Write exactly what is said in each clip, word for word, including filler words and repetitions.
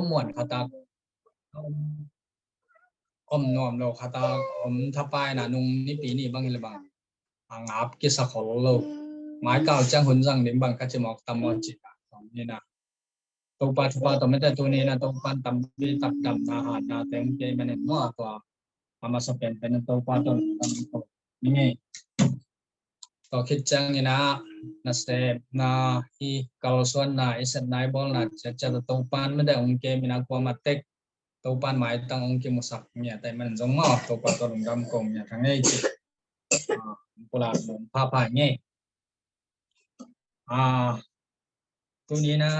muan khat a om nuam lo khat a om thapai na nung nipi ni bang hi le bang a ngap kisa khol lo. Mai kal ciang hun zang ding bang ka ci mawk tam maw ci ka ni na. Topa thupha tawh mete tuni na Topa in tampi tak damna hatna te hong pia manin maw tua a masa penpen Topa tawh ni ngei. Tua khit ciangin ah nasepna i kalsuanna i sepna i bawlna ciatciat a Topa in mete hong kem in ah kuamah tek Topa in maitang hong kimusak ngiat ahih manin zong maw Topa tawh lungdam ko ngiat a ngei ci. Pulak lungpha pha ngei. Tuni na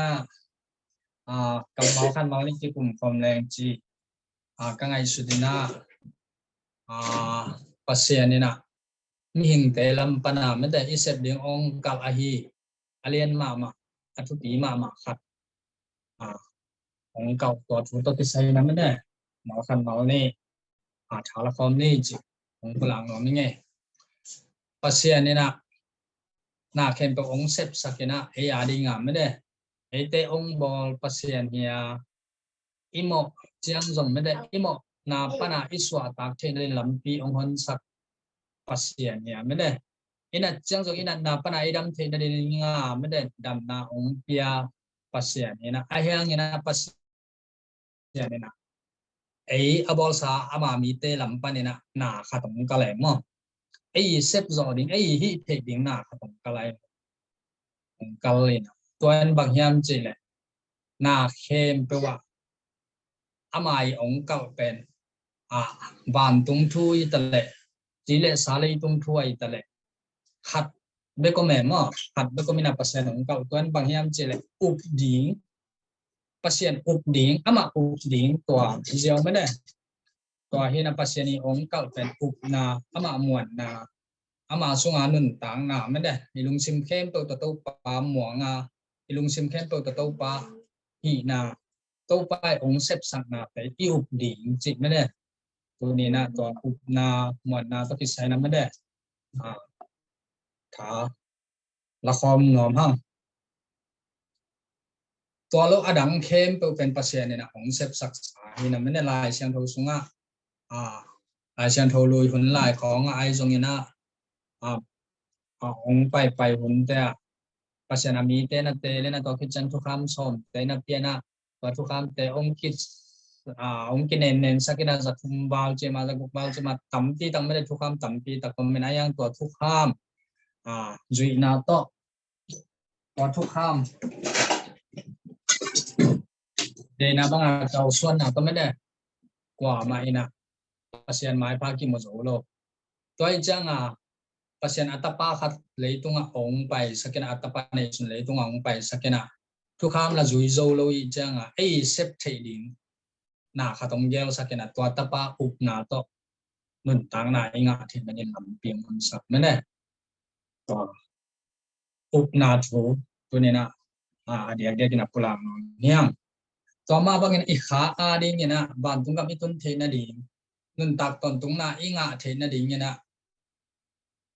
kammal khanmal nih kikum khawm leng ci ka ngaihsut in ah Pasian in ah mihingte lam pan a mete i sep ding ong kalh ahi a lian mahmah a thupi mahmah khat ong kalh tua thu tawh kisai na mete mal khanmal nih a tha la khawm ni ci ong pulak nuam i ngei. Pasian in ah na khempeuh ong sepsak in ah ei a ding a mete eite ong bawl Pasian hi a i mawh ciang zong mete i mawhna pan a i suahtak theihna ding lampi ong honsak Pasian hi a mete i nat ciang zong i natna pan a i dam theihna ding a mete damna ong pia Pasian hi a ahi hangin ah Pasian Pasian in ah ei a bawlsa ama mite lam pan in ah na khat ong kalh e maw. Ei sep zawh ding ei hih theih ding na khat ong kalh e ong kalh in ah tua in bang hiam cih leh na khempeuh ah ama i ong kalh pen vantung thu i ta leh ci leh sa leitung thu a i ta leh khat bek om e maw khat bek om in ah Pasian ong kalh tua in bang hiam cih leh up ding Pasian up ding amah up ding tua ziau mete tua hi in ah Pasian i ong kalh pen upna amah muanna amah sunga nuntakna mete i lungsim khempeuh tawh Topa muanga i lungsim khempeuh tawh Topa hihna Topa i ong sepsakna te i up ding cih mete tuni na tua upna muanna tawh kisai na mete tha la khawm nuam hang. Tua lo a dang khempeuh pen Pasian in ah ong sepsaksa hi na mete Lai Siangtho sungah Lai Siangtho lui hun lai khawng ah ai zong in ah ong paipai hunte ah Pasian a mite na teel in ah tua khit ciang thukham sawmte na pia in ah tua thukhamte ong ki ong kinenensak in ah za thum val cih mah za guk val cih mah tampi tak mete thukham tampi tak om in ah ahi hang tua thukham zuihna tawh tua thukham deihna bang a kalsuanna tawh mete kuamah in ah Pasian maipha kimu zo lo. Tua i ciang a Pasian a tapa khat leitungah ong paisak in ah a tapa neisun leitungah ong paisak in ah thukham la zui zo lo i ciang a ei sep theih ding na khat ong gelsak in ah tua tapa upna tawh nuntakna i ngah theihna ding lampi ong honsak mete tua upna thu tuni na a diakdiak in ah pulak nuam hiam. Tua mah bangin i kha a ding in ah vantung gam i tun theihna ding nuntak tawntungna i ngah theihna ding in ah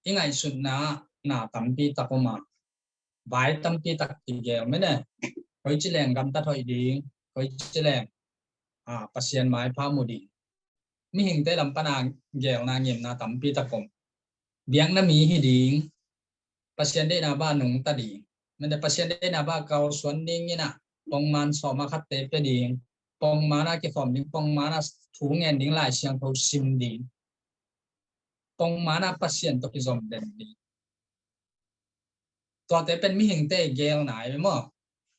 i ngaihsutna na tampi tak om a vai tampi tak kigel mete koici leng gamtat hoih ding koici leng Pasian maipha mu ding mihingte lam pan a gelna ngimna tampi tak om. Biakna mi hi ding Pasian deihna bang nungta ding mete Pasian deihna bang kalsuan ding in ah pongman sawm a khatte pia ding pongman a kikhawm ding pongman a thu ngen ding Lai Siangtho sim ding pongman a Pasian tawh kizom den ding tuate pen mihingte gelna hi maw.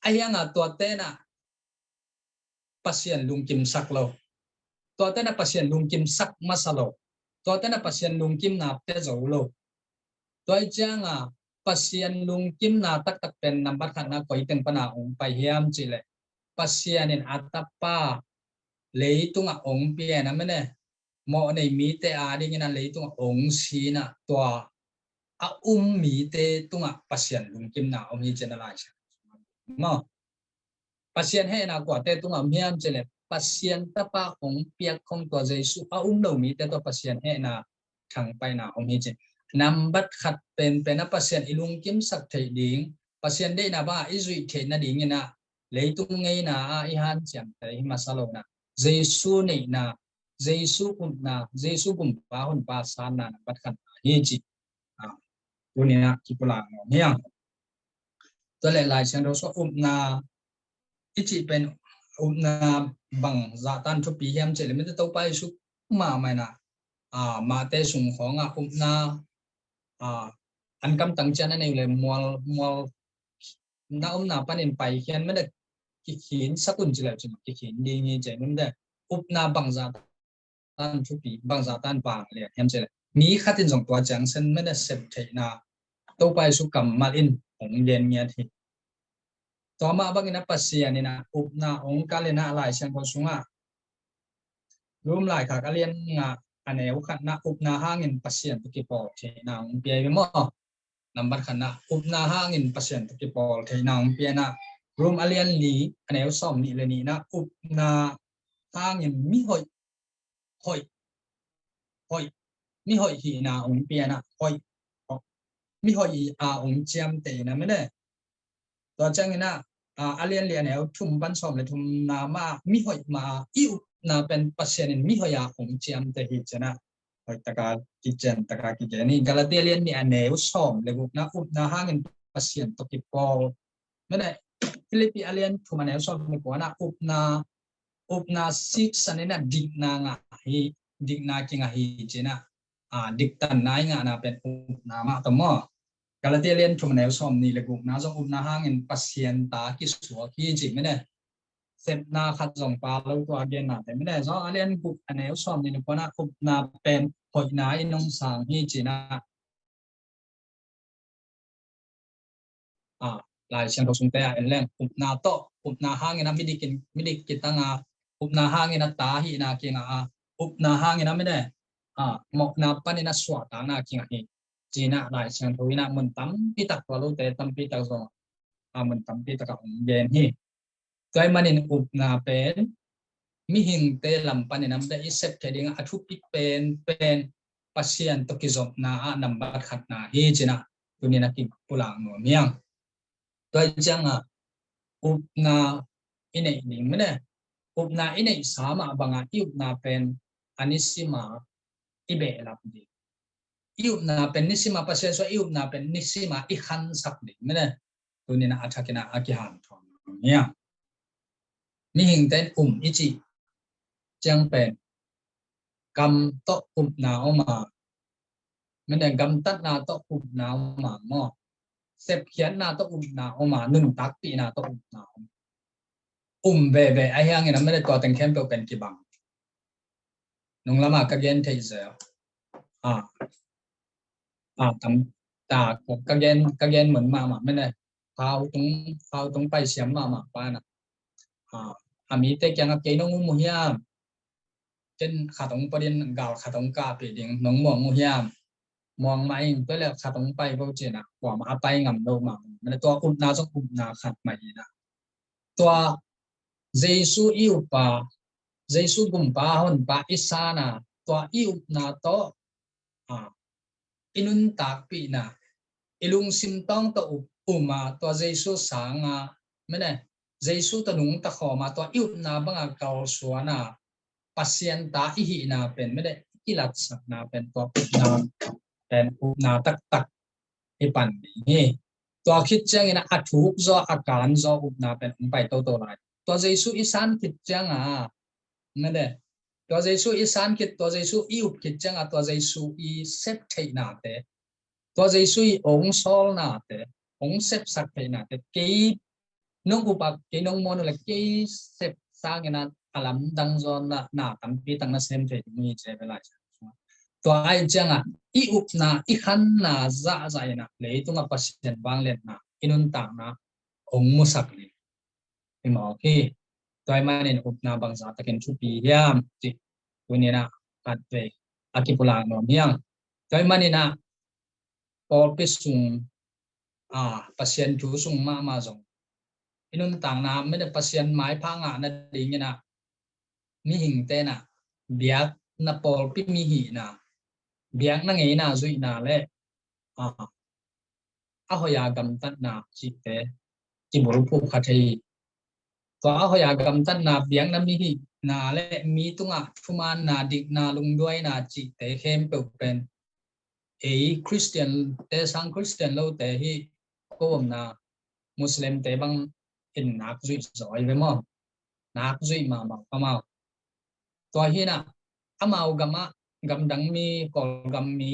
Ahi hang a tuate na Pasian lungkimsak lo. Tuate na Pasian lungkimsak masa lo. Tuate na Pasian lungkimna pia zo lo. Tua i ciang a Pasian lungkimna taktak pen nambat khatna koi teng pan a ong pai hiam cih leh Pasian in a tapa leitungah ong pia na mete mawh nei mite a ding in ah leitungah ong si in ah tua a um mite tungah Pasian lungkimna om hi ci na Lai Siangtho maw. Pasian hehna kuate tungah om hiam cih leh Pasian tapa ong piak khong tua Jesu a um lo mite tua Pasian hehna thangpaihna om hi ci. Nambat khat penpen a Pasian i lungkimsak theih ding Pasian deihna bang a i zuih theihna ding in ah leitung ngeina ah i hanciamte hi masa lo in ah, Jesu neihna, Jesu upna, Jesu gumpa honpa sanna nambat khatna hi ci. Ah, tuni in ah kipulak nuam hi hang. Tua leh Lai Siangtho sungah upna i cih pen upna bang zahtan thupi hiam cih leh, mite Topa Jesu mahmah in ah, ah, Mate sung khawngah upna, ah, an kamtang ciang a nei uh leh mual, mual na omna panin paikhian mite kikhin sak un ci leh cin kikhin ding hi ci a, mite upna bang zahtan tan thupi, bangzah tan vanglian hiam cih leh, mi khat in zong tua ciang sen mene sep theihna Topa Jesu kammal in hong gen ngiat hi. Tua mah bangin a Pasian in a upna hong kal in a Lai Siangtho sungah Rom laikhak a lian nga a neu khatna upna hangin Pasian tawh kipawl theihna hong pia hi maw? Nambat khatna upna hangin Pasian tawh kipawl theihna hong pia in a, Rom a lian li a neu sawm nih le nihna upna hangin mihoih, hoih, hoih, mihoih hihna hong pia in a, hoih, mihoih a hong ciamteh in a mene. Tua ciangin a, a, a lian li a neu thum pan sawm le thumna mah mihoih mah a i upna pen Pasian in mihoih a hong ciamteh hi ci in a, hoih taka kician taka kigen hi. Galatia lian nih a neu sawm le gukna upna hangin Pasian tawh kipawl. Mene, Philippi a lian thum a neu sawm le kuana upna, upna siksan in a dikna ngah hi, dikna kingah hi ci in a, a, diktanna i ngahna pen upna mah tawh maw? Galatia lian thum a neu sawm nih le gukna zong upna hangin Pasian ta kisuak hi ci mene. Sepna khat zong pa lo tua a genna te mene. Zong a lian guk a neu sawm nih le kuana upna pen hoihna in hong sang hi ci in a, a, Lai Siangtho sungte a en leng upna tawh, upna hangin a midik in, midik kitang a, upna hangin a ta hihna kingah a, upna hangin a mene, a, mawhna panin a suahtakna kingah hi ci in a Lai Siangtho in a mun tampi tak tua lote tampi tak zong a mun tampi tak a hong gen hi. Tua ahih manin upna pen mihingte lam panin a mite i sep thei ding a thupi pen pen Pasian tawh kizopna a nambat khatna hi ci in a tuni in a kipulak nuam hi hang. Tua ahih ciangin a upna i neih ding mene, upna i neihsa mah bangin i upna pen a nisima i behlap ding. I upna pen nisima Pasian sungah i upna pen nisima i khansak ding mene. Tuni in a thakin a kihanthawn nuam hi hang. Mihingte in um i cih ciang pen gam tawh upna om a, mene gamtatna tawh upna om a maw? Sepkhiatna tawh upna om a, nuntakpihna tawh upna om. Um veve ahi hangin a mene tua teng khempeuh pen kibang. Nung lama ka gen thei zel. A, a, tam, ta, ka gen, ka gen mun mahmah mene. Hau tung, hau tung pai siam mahmah pa na. A, a mite kiangah kei nong um uh hiam? Ken khat hong pua ding, gal khat hong kahpih ding, nong muang uh hiam? Muang mah ing, tua leh khat hong pai vo ci in a, kuamah a pai ngam lo mah. Mene tua upna zong upna khat mah hi in a. Tua Jesu i upa, Jesu gumpa honpa i sanna, tua i upna tawh, a, i nuntakpihna, i lungsim tawng tawh up, um a, tua Jesu sanga, mene, Jesu tawh nungta khawm a, tua i upna banga kalsuanna, Pasian ta i hihna pen, mene, i kilatsakna pen, tua upna pen, upna taktak i pan ding hi. Tua khit ciangin a thuk zaw, a kan zaw upna pen hong pai toto lai. Tua Jesu i san khit cianga, mene, tua Jesu i san khit, tua Jesu i up khit cianga, tua Jesu i sep theihnate, tua Jesu i hong sawlnate, hong sepsak theihnate, kei nong up a, kei nong muan uh leh kei sep sangin a lamdang zaw na, na tampi tak na sem thei ding hi ci ve lai. Tua ahih ciangin i upna, i khanna zahzah in a, leitungah Pasian vangliatna, i nuntakna hong musak ding hi mawk hi. Tua ahih manin upna bangzah takin thupi hiam cih tuni in a khatvei a kipulak nuam hi hang. Tua ahih manin a pawlpi sung, a, Pasian thu sung mahmah zong i nuntakna, mene Pasian maipha ngah nadingin a mihingte in a biakna, pawlpi mi hihna, biakna ngeina zuihna leh, a, a hoih a gamtatna cihte kibulphuh kha thei hi. Tua a hoih a gamtatna, biakna mi hihna le mi tungah thumaanna, dikna, lungduaina cihte khempeuh pen ei Khristian te sang Khristian lote hi, ko omna Muslim te bang in nak zuih zaw hi ve maw. Nak zuih mahmah amau. Tua hi na, amau gamah gamdang mi, Kawlgam mi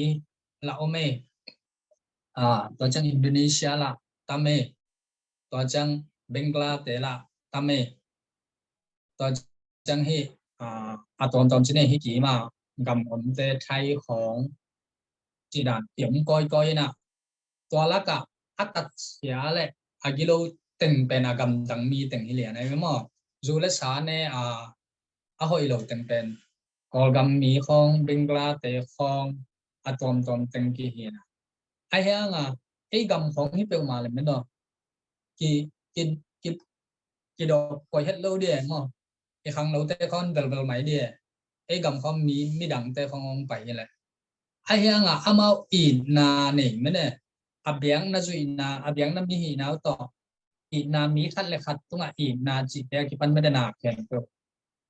lah om e. Ah, tua ciang Indonesia lah tam e. Tua ciang Bangla te lah tam e. Tua ciang hi, ah, a tuamtuam ci ne hi kima, gam omte Thai khawng ci dan i om kawikawi na. Tua lakah a tatsia le a gilo teng pen a gamdang mi teng hi lian ai maw. Zu le sa ne a, a hoih lo teng pen Kawlgam mi khawng, Bangla te khawng, a tuamtuam teng kihi na. Ahi hanga ei gam khawng hi peuhmah le meno. Ki, ki, ki, kidawk koi het lo dia maw. I khanglote khawng velvel mai dia. Ei gam khawng mi, midangte khawng hong pai hi le. Ahi hanga amau itna nei mene. A biakna zuihna, a biakna mi hihna uh tawh itna, mi khat le khat tungah itna cihte a kipan mede na khempeuh,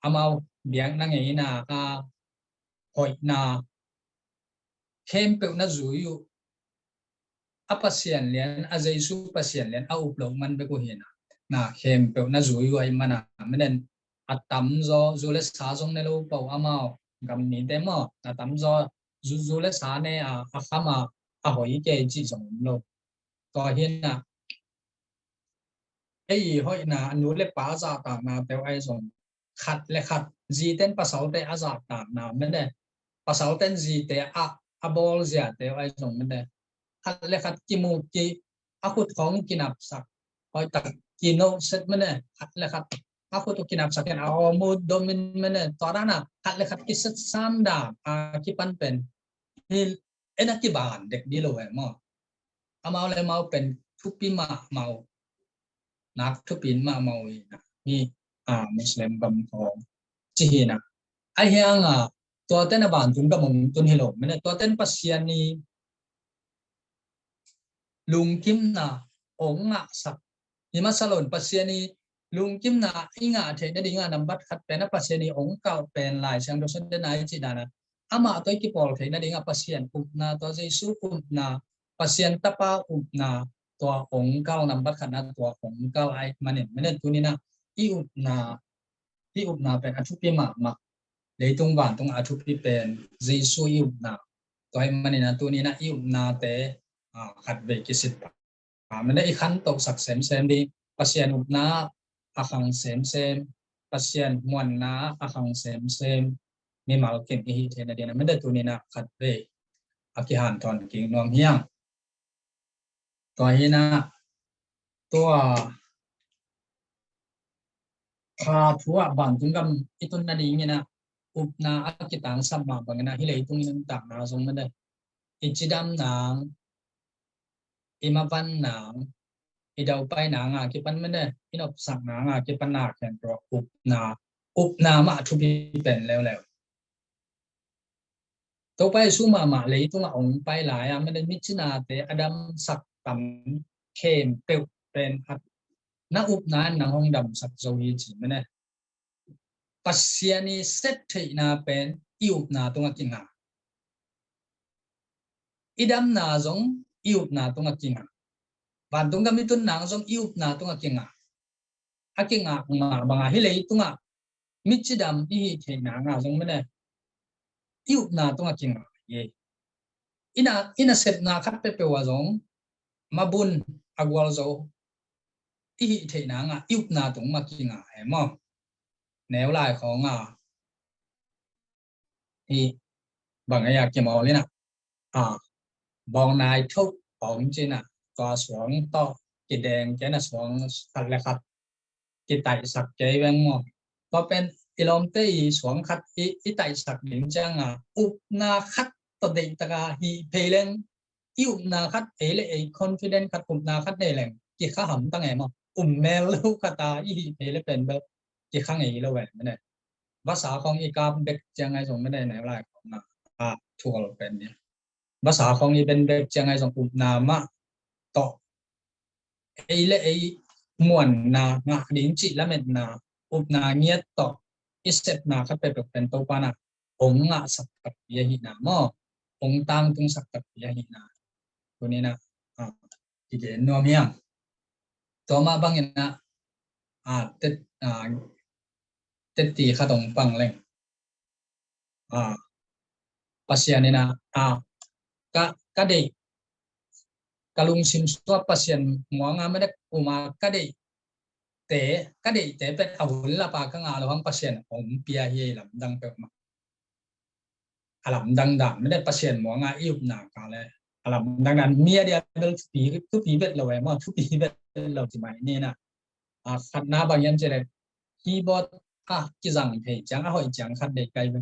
amau biakna ngeina a hoihna khempeuh na zui uh. A Pasian lian, a Jesu Pasian lian a up loh man bek uh hi na. Na khempeuh na zui uh ahih mana, menen a tamzaw zu le sa zong ne lo pah uh amau gam mite maw. A tamzaw zu, zu le sa ne a, a kham a, a hoih kei cih zong om lo. Tua hi na, ei hoihna, a nu le pa zahtakna te uh ahi zong, khat le khat, ziten pasalte a zahtakna mene, pasalten zite a, a bawlziate uh ahi zong mene, khat le khat kimu ki, a khut khawng kinapsak, hoihtak kinohset mene, khat le khat a khut uh kinapsak in a awm uh domin mene, tua dana khat le khat kisetsan dan a kipan pen hi. En a kiban dek di lo e maw. Amau le amau pen thupi mahmah uh, nak thupi mahmah uh hi na. Hi, a, Muslim gam khawng ci hi na. Ahi hanga tuate na vantung gam hong tun hi lo mene, tuaten Pasian i lungkimna ong ngahsak hi masa lo in, Pasian i lungkimna i ngah theih nadinga nambat khat pen a Pasian i ong kalh pen Lai Siangtho sundena i cih dana amah tawh i kipawl theih nadinga Pasian upna, tua Jesu upna, Pasian Tapa upna, tua ong kalh nambat khatna, tua ong kalh ahih manin mene, tunina i upna, i upna pen a thupi mahmah. Leitung vantung a thupi pen Jesu i upna. Tua ahih manina tunina i upnate, a, khatvei kisit a, mene i khantohsak semsem ding, Pasian upna a khang semsem, Pasian muanna a khang semsem mimal kim i hih theih nadinga mene, tunina khatvei a kihanthawn kik nuam hiang. Tua hi na, tua kha thu ah vantung gam i tun nadingina upna a kitangsap mah bangina hi leitung i nuntakna zong mene, i cidam nang, i mavan nang, i daupai nanga kipan mene, i nopsak nanga kipan na khempeuh upna, upna mah thupi pen leuleu. Topa Jesu mahmah leitung a ong pai lai a mene, micinate a damsak tam khempeuh pen a, na upna in nang hong damsak zo hi ci mene. Pasian i sep theihna pen i upna tungah kingah. I damna zong i upna tungah kingah. Vantung gam i tunna zong i upna tungah kingah. A kingah mah banga hi leitungah micidam i hih theihna nga zong mene, i upna tungah kingah hi. I na, i nasepna khat peuhpeuh ah zong mabun a gualzo i hih theihna nga i upna tung mah kingah e maw. Neu lai khawng a hi bang a kimawl ina, a, bawng nai thuk pawng cina, tua suang tawh kideng kena suang khat le khat kitaihsak kei veng maw. Tua pen i lawmte i suang khat i, i taihsak ding cianga upna khat tawh deihtaka hih phei leng, i upna khat ei le ei confident khat, upna khat nei leng kikha hamtang e maw. Um mel lo khata i hih phei le pen bel kikha ngei lo e mene. Vasa khawng i kap bek ciang ai zong mene, neu lai khawng a, a thual pen nia. Vasa khawng i ben bek ciang ai zong upna mah tawh ei le ei muanna ngah ding cih lametna, upna ngiat tawh i sepna khat peuhpeuh pen Topa in ah hong ngahsak takpi ahihna maw, hong tangtungsak takpi ahihna tuni in ah, ah, kigen nuam hi hang. Tua mah bangin ah, ah, tet, ah, tetti khat hong pang leng. Ah, Pasian in ah, ah, ka, ka deih, ka lungsim sungah Pasian muanga medek uma ka deihte, ka deihte pen a hun lapa ka ngah lo hang Pasian hong pia hi ei lamdang peuhmah. A lamdang dan medek Pasian muanga i upna ka le a lamdang dan mi a dia bel thupi, thupi vet lo e maw, thupi vet lo ci mai ni na. Ah, khatna bang hiam cih leh keyboard a kizang thei ciang, a hoih ciang khat deih kai ve.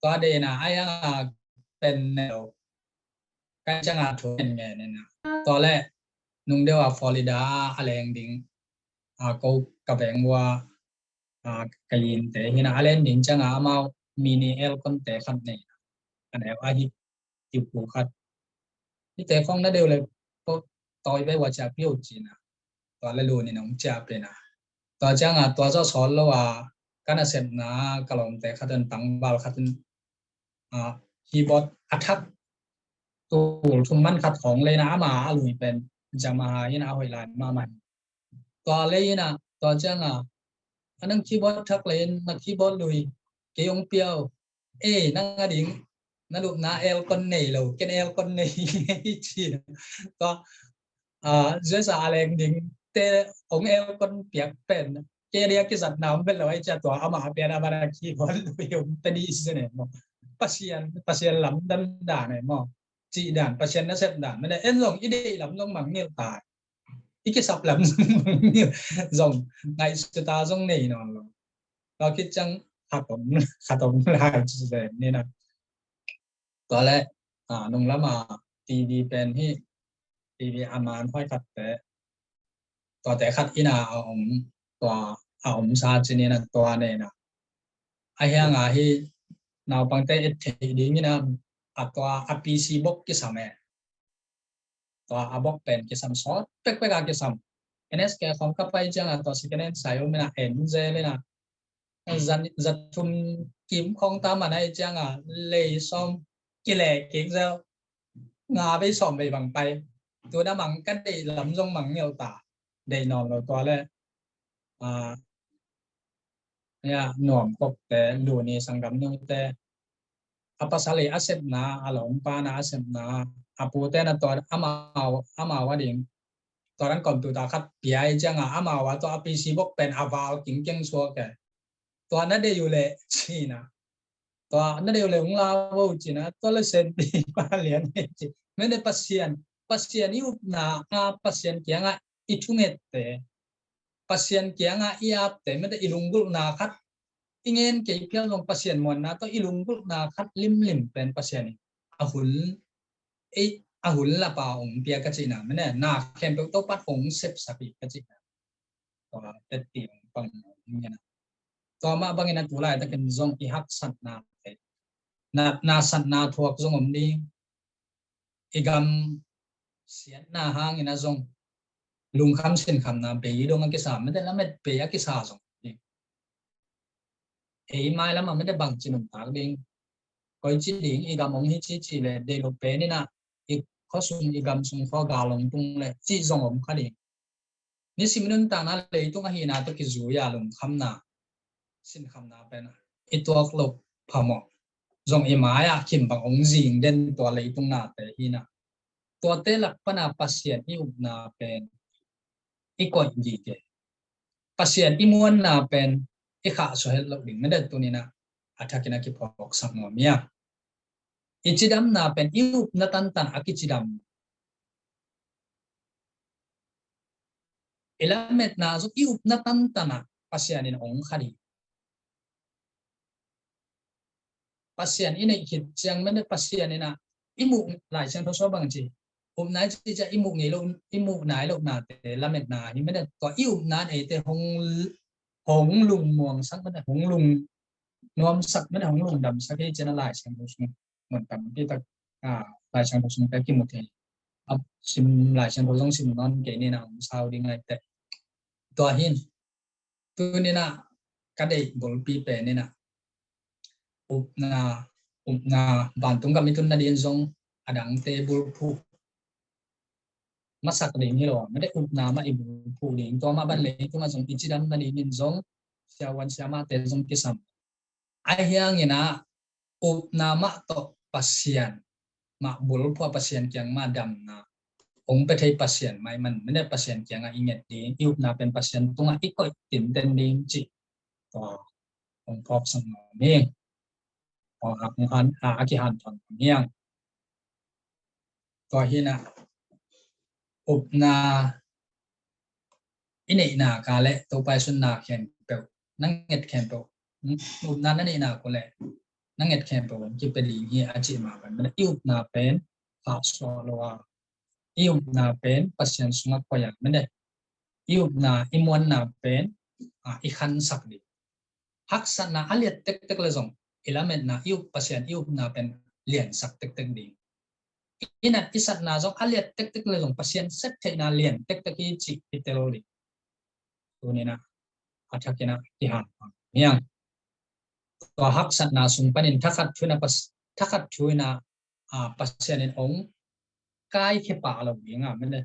Tua deihna a hiang a pen ne lo kai ciang a thu ngen ngen na. Tua le nung deuh a Florida a leng ding a ko ka veng ua, a, ka yinte hi na, a len ding ciang a amau mini aircon te khat nei na. A neu a hi kiu pu khat. Hite khong na deuh le ko tawi ve ua ciah piu ci na. Tua le lu ni nong ciah pe na. Tua ciang a tua zaw sawl lo a ka nasepna ka lawmte khat in tangval khat in, a, keyboard a thak tul thum man khat khong le na ama a lui pen Yamaha hi na a hoih lai mahmah hi. Tua le in ah, tua ciang a, a nang keyboard thak le in, na keyboard lui, kei hong pia o. Ei, nang a ding, na lupna aircon nei lo, ken aircon nei ngei ci. Tua, ah, U S A a leng ding, te hong aircon piak pen, kei a dia kizatna om vet lo ai cia tua, amah a pian a mana keyboard lui hong pe di si ne maw. Pasian, Pasian lamdang dan e maw. Cih dan, Pasian nasep dan, mene en zong i deih lam zong mangngilh ta. I kisap lam zong ngaihsut a zong nei nawn lo. Tua khit ciang khat om, khat om lai ci zen ni na. Tua le, a, nung lam a T V pen hi, T V a man hoi khat te. Tuate khat in a a om, tua a om sa ci ni na tua nei na. A hiang a hi naupangte et thei ding in a, a tua a P C box kisam e. Tua a box pen kisam sawt pekpek a kisam. N S K khong ka pai ciang a tua second hand sai um in a en zel in a. Zan, za thum kim khong ta man a i ciang a lei sawm kile kik zel. Nga vei sawm vei bang pai. Tu na mang ka deih lam zong mangngilh ta. Deih nawn lo tua le. A, ya, nuam kok te, lu ni sanggam nu te. A pasal i a sepna, a lawmpa na a sepna, a pute na tua amau, amau a ding. Tua dan computer khat pia i ciang a, amau a tua a P C box pen a val kingkeng suak e. Tua na deih uh leh ci na. Tua na deih uh leh hong la vo ci na. Tua le senpi pa lian e ci. Mene Pasian, Pasian i upna a Pasian kiangah i thungette, Pasian kiangah i apte, mete i lunggulhna khat, i ngen kei phial zong Pasian muanna tawh i lunggulhna khat limlim pen Pasian in a hun, ei, a hun lapa hong pia ka cihna, mene na khempeuh Topa in hong sepsak hi ka cihna. Tua tetti hong pang hong ngen a. Tua mah bangin a tu laitakin zong i haksatna te, na, na satna thuak zong om ding. I gam siatna hangin a zong lungkham sinkhamna bei dong a kisa, mete lamet bei a kisa zong. Ei mailam a mete bangci nuntak ding. Koici ding i gam hong hi cici le dei lo pen in a i khuasung i gam sung khua gal hong tung le cih zong om kha ding. Nisim i nuntakna leitung ahihna tawh kizui a lungkhamna, sinkhamna pen i tuak loh phamawh zong i mai-ah kim bang hong zing den tua leitung nate hi na. Tuate lak pana Pasian i upna pen i koih gige. Pasian i muanna pen i khahsuah het loh ding na det tuninah a thakin a kiphawksak nuam ia. I cidamna pen i upna tantan a kicidam. I lametna zong i upna tantanah Pasian in hong kha ding. Pasian i neih khit ciang mene Pasian inah i muh Lai Siangtho sua bang ci. Upna i ci ciah i muh ngei lo, i muh nai lo nate lametna hi mene tua i upna in eite hong, hong lungmuangsak mene hong lung nuamsak mene hong lungdamsak hi ciana Lai Siangtho sung mun tampi tak, a, Lai Siangtho sungte kimu thei. A sim Lai Siangtho zong sim nawn kei nina hong sau ding aite. Tua hi in, tuni in ah ka deih bulpi pen in ah upna, upna vantung gam i tun nading zong a dangte bulphuh masak ding hi lo. Mate upna mah i bulphuh ding, tua mah bang leitungah zong i cidam nadingin zong siavuan siamahte zong kisam. Ahi hangin ah upna mah tawh Pasian mah bulphuh a, Pasian kiang mah damna hong pia thei Pasian mah ahih man, mate Pasian kiangah i nget ding, i upna pen Pasian tungah i koih tinten ding cih tua hong phawksak nuam ing. Tua a kihanthawn nuam ing. Tua hi in ah upna i neihna ka leh Topa i sunna khempeuh, na nget khempeuh, upna na neihna ko leh na nget khempeuh hong kipia ding hi a cih mah bangin i upna pen khahsuah lo a, i upna pen Pasian sungah koih a, mate i upna, i muanna pen a, i khansak ding. Haksatna a liat tektek le zong i lametna, i up Pasian i upna pen liansak tektek ding. I nat i satna zong a liat tektek le zong Pasian sep theihna lian tektek hi cih i tel ding. Tuni in ah a thak in ah kihanthawn nuam ing. Tua haksatna sung panin thakhat thu in ah Pas-, thakhat thu in ah, a, Pasian in hong kaikhia pah lo ding a, mate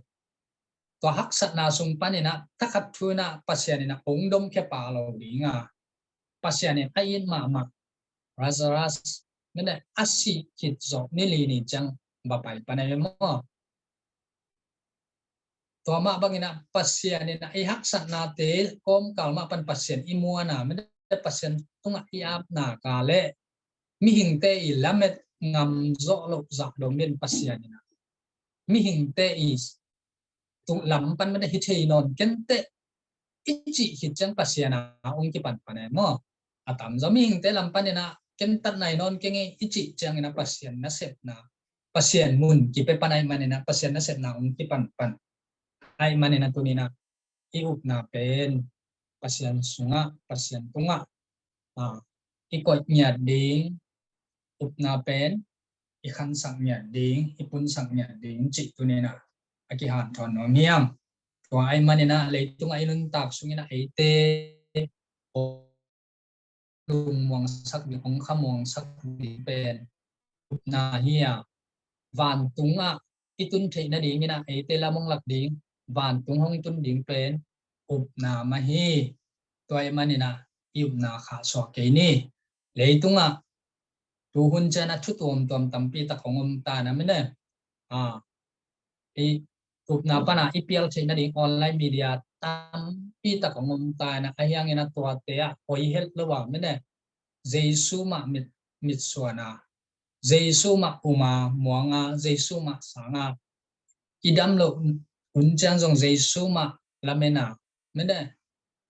tua haksatna sung panin ah thakhat thu in ah Pasian in ah hong domkhia pah lo ding a, Pasian in a it mahmah Lazarus, mate a sih khit zawh ni li ni ciang va pai pan ahi maw. Tua mah bangin ah Pasian in ah i haksatnate kawmkal mah pan Pasian i muanna, mate Pasian tungah i apna ka leh mihingte i lamet ngam zawh loh zah dong in Pasian in ah mihingte i tung lam pan mate hi thei nawn kenteh i cih khit ciang Pasian a hong kipanpan e maw. A tamzaw mihingte lam pan in ah kentat nai nawn keng e i cih ciangin ah Pasian nasepna, Pasian mun kipia pan ahih manin ah Pasian nasepna hong kipanpan ahih manin ah tuni in ah i upna pen Pasian sungah, Pasian tungah, a, i koih ngiat ding, upna pen i khansak ngiat ding, i punsak ngiat ding cih tuni in ah a kihanthawn nuam ing. Tua ahih manin ah leitungah i nuntak sungin ah eite lungmuangsak ding, hong khamuangsak ding pen upna hi a, vantungah i tun theih nadingin ah eite lam hong lak ding, vantung hong tun ding pen upna mah hi. Tua ahih manin ah i upna khahsuah kei ni. Leitungah tuhun ciang ah thu tuamtuam tampi tak hong om ta in ah, mate, a, i upna pan a i pial theih nading online media tampi tak hong om ta in ah, ahi hangin ah tuate ah hoi het lo a, mate, Jesu mah mit, mitsuan a, Jesu mah um a, muang a, Jesu mah sang a, i dam loh hun ciang zong Jesu mah lamen a, mate,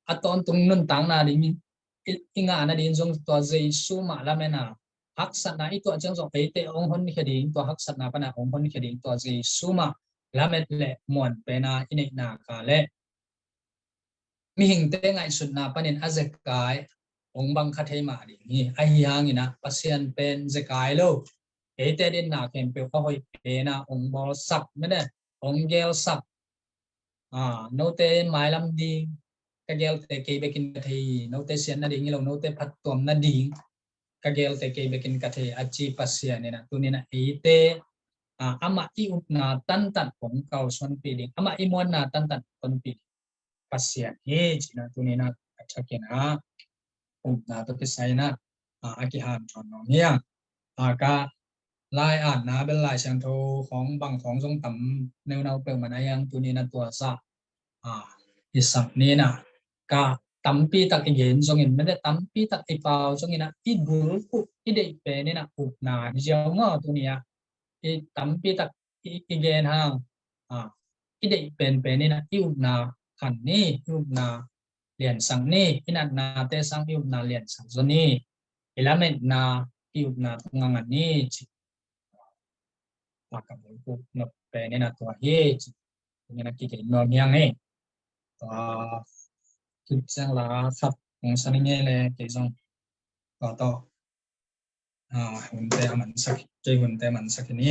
a tawntung nuntakna ding i, i ngah nading zong tua Jesu mah lamen a, haksatna i tuah ciang zong eite hong honkhia ding, tua haksatna pan a hong honkhia ding tua Jesu mah lamet le muan pen a i neihna ka leh mihingte ngaihsutna panin a zekai hong bang kha thei mah ding hi. Ahi hangin ah Pasian pen zekai lo, eite dinna khempeuh a hoih pen a hong bawlsak, mate, hong gelsak. A, note mailam ding ka gelte kei bekin ka thei hi, note siat nading hi lo, note phattuam nading ka gelte kei bekin ka thei a ci Pasian in ah tuni in ah eite, a, amah i upna tantan hong kalsuanpih ding, amah i muanna tantan hong tonpih ding Pasian hi cih in ah tuni in ah a thakin ah upna tawh kisai in ah, a, a kihanthawn nuam hi ing. A, ka lai-atna bel Lai Siangtho khawng bang khawng zong tam neunau peuhmah na hiang, tuni in ah tua zah, a, i sak ni in ah, ka tampi tak i gen zongin, mate tampi tak i pau zongin ah i bulphuh i deih pen in ah upna hi ziau maw. Tuni ah i tampi tak i, i gen hang, a, i deih penpen in ah i upna khan ni, i upna liansak ni, i natnate sang i upna liansak zaw ni, i lametna i upna tungah ngan ni ci. A, ka bulphuh nop pen in ah tua hi ci. Tuni in ah kigen nuam hi ing e. Tua khit ciang la khat hong sa ning e le kei zong tua tawh, a, hunte a mansak, kei hunte mansak hi ni.